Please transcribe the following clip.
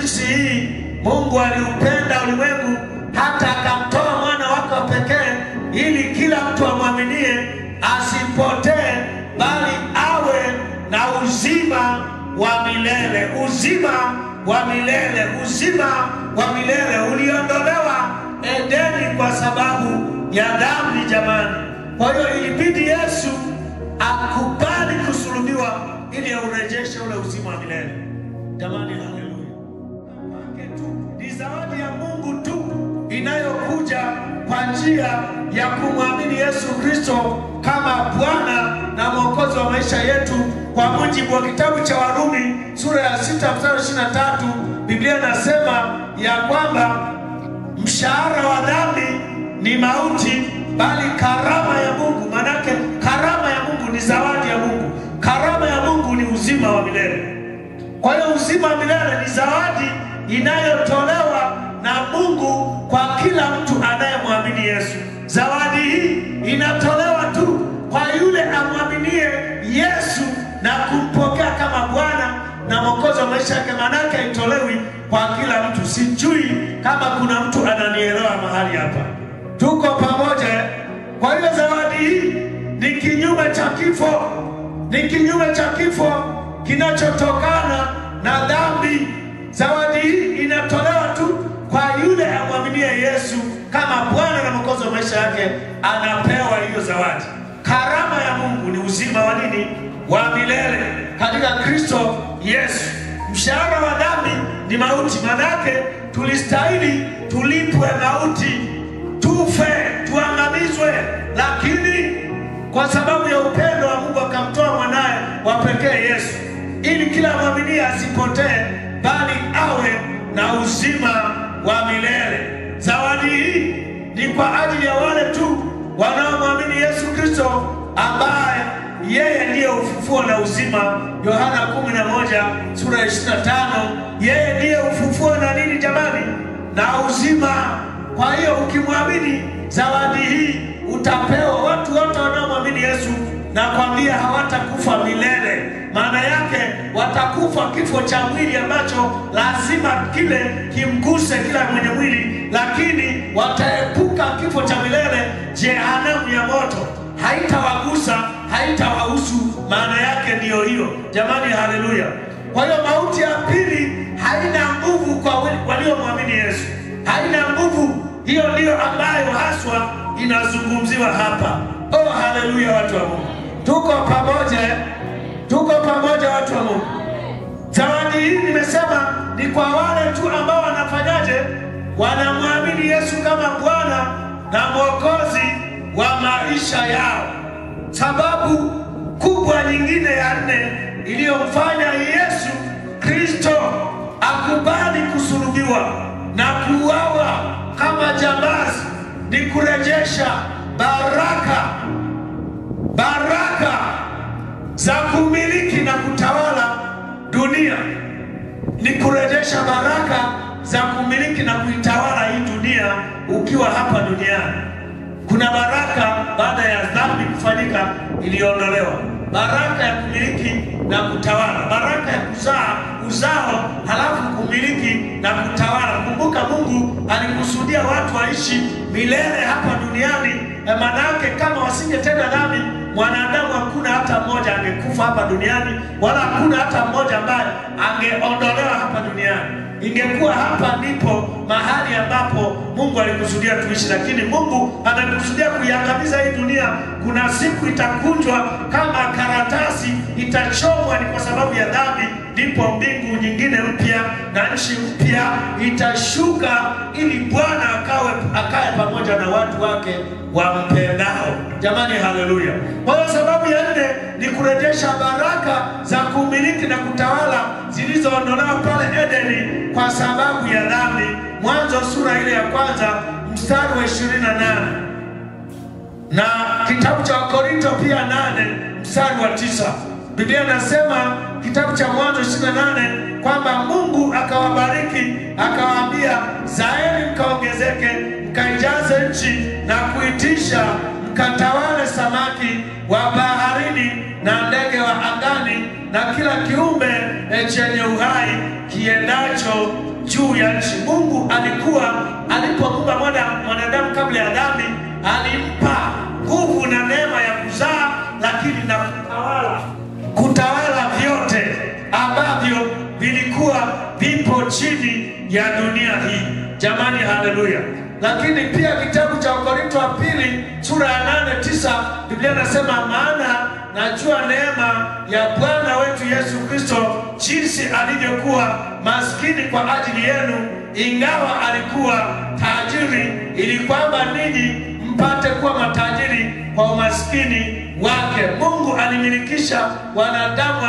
jinsi hii Mungu aliupenda ulimwengu hata akamtoa mwana wake pekee, ili kila mtu amwaminie asipotee, bali awe na uzima wa milele. Uzima wa milele, uzima wa milele uliondolewa Edeni kwa sababu ya dhambi jamani. Kwa hiyo ilibidi Yesu akubali kusulubiwa ili aurejeshe ule uzima wa milele. Jamani, haleluya. Ni zawadi ya Mungu tu inayokuja kwa njia ya kumwamini Yesu Kristo kama Bwana na Mwokozi wa maisha yetu. Kwa mujibu wa kitabu cha Warumi sura ya 6 mstari 23, Biblia inasema ya kwamba mshahara wa dhambi ni mauti, bali karama ya Mungu, manake karama ya Mungu ni zawadi ya Mungu. Karama ya Mungu ni uzima wa milele. Kwa hiyo uzima wa milele ni zawadi inayotolewa na Mungu kwa kila mtu anayemwamini Yesu. Zawadi hii inatolewa tu kwa yule amwaminie Yesu na kumpokea kama Bwana na Mwokozi wa maisha yake. Manake haitolewi kwa kila mtu. Sijui kama kuna mtu ananielewa mahali hapa. Tuko pamoja. Kwa hiyo zawadi hii ni kinyume cha kifo. Ni kinyume cha kifo kinachotokana na dhambi. Zawadi hii inatolewa tu kwa yule amwaminie Yesu kama Bwana na Mwokozi wa maisha yake, anapewa hiyo zawadi. Karama ya Mungu ni uzima wa nini? Wa milele katika Kristo Yesu. Mshahara wa dhambi ni mauti. Manake tulistahili tulipwe mauti, tufe, tuangamizwe, lakini kwa sababu ya upendo wa Mungu akamtoa mwanae wa pekee Yesu, ili kila mwamini asipotee, bali awe na uzima wa milele. Zawadi hii ni kwa ajili ya wale tu wanaomwamini Yesu Kristo, ambaye yeye ndiye ufufuo na uzima. Yohana 11 sura 25. Yeye ndiye ufufuo na nini jamani? Na uzima. Kwa hiyo ukimwamini, zawadi hii utapewa. Watu wote wanaomwamini Yesu, nakwambia, hawatakufa milele. Maana yake watakufa kifo cha mwili ambacho lazima kile kimguse kila mwenye mwili, lakini wataepuka kifo cha milele, jehanamu ya moto. Haitawagusa, haitawahusu. Maana yake ndiyo hiyo. Jamani, haleluya. Kwa hiyo mauti ya pili haina nguvu kwa waliomwamini Yesu. Haina nguvu. Hiyo ndiyo ambayo haswa inazungumziwa hapa. Oh, haleluya watu wa Mungu. Tuko pamoja. Tuko pamoja watu wa Mungu. Zawadi hii nimesema ni kwa wale tu ambao wanafanyaje? Wanamwamini Yesu kama Bwana na Mwokozi wa maisha yao. Sababu kubwa nyingine ya nne iliyomfanya Yesu Kristo akubali kusulubiwa na kuuawa kama jambazi ni kurejesha baraka za kumiliki na kutawala dunia. Ni kurejesha baraka za kumiliki na kuitawala hii dunia ukiwa hapa duniani. Kuna baraka baada ya dhambi kufanyika iliondolewa. Baraka ya kumiliki na kutawala, baraka ya kuzaa uzao halafu kumiliki na kutawala. Kumbuka Mungu alikusudia watu waishi milele hapa duniani. Manake kama wasingetenda dhambi, mwanadamu hakuna hata mmoja angekufa hapa duniani, wala hakuna hata mmoja ambaye angeondolewa hapa duniani. Ingekuwa hapa ndipo mahali ambapo Mungu alikusudia tuishi, lakini Mungu amekusudia kuiangamiza hii dunia. Kuna siku itakunjwa kama karatasi, itachomwa. Ni kwa sababu ya dhambi. Ndipo mbingu nyingine mpya na nchi mpya itashuka, ili Bwana akae pamoja na watu wake wampendao. Jamani, haleluya. Kwa hiyo sababu ya nne ni kurejesha baraka za kumiliki na kutawala zilizoondolewa pale Edeni kwa sababu ya dhambi. Mwanzo sura ile ya kwanza mstari wa 28 na kitabu cha Korinto pia 8 mstari wa 9. Biblia inasema kitabu cha Mwanzo 28 kwamba Mungu akawabariki akawaambia, zaeni mkaongezeke, mkaijaze nchi na kuitisha, mkatawale samaki wa baharini na ndege wa angani na kila kiumbe chenye uhai kiendacho juu ya nchi. Mungu alikuwa alipomuumba mwanadamu kabla ya dhambi, alimpa nguvu na neema ya kuzaa, lakini na kutawala vyote ambavyo vilikuwa vipo chini ya dunia hii. Jamani, haleluya. Lakini pia kitabu cha Wakorintho wa pili sura ya 8-9, Biblia inasema, maana najua neema ya Bwana wetu Yesu Kristo, jinsi alivyokuwa maskini kwa ajili yenu, ingawa alikuwa tajiri, ili kwamba ninyi mpate kuwa matajiri kwa umaskini wake. Mungu alimilikisha wanadamu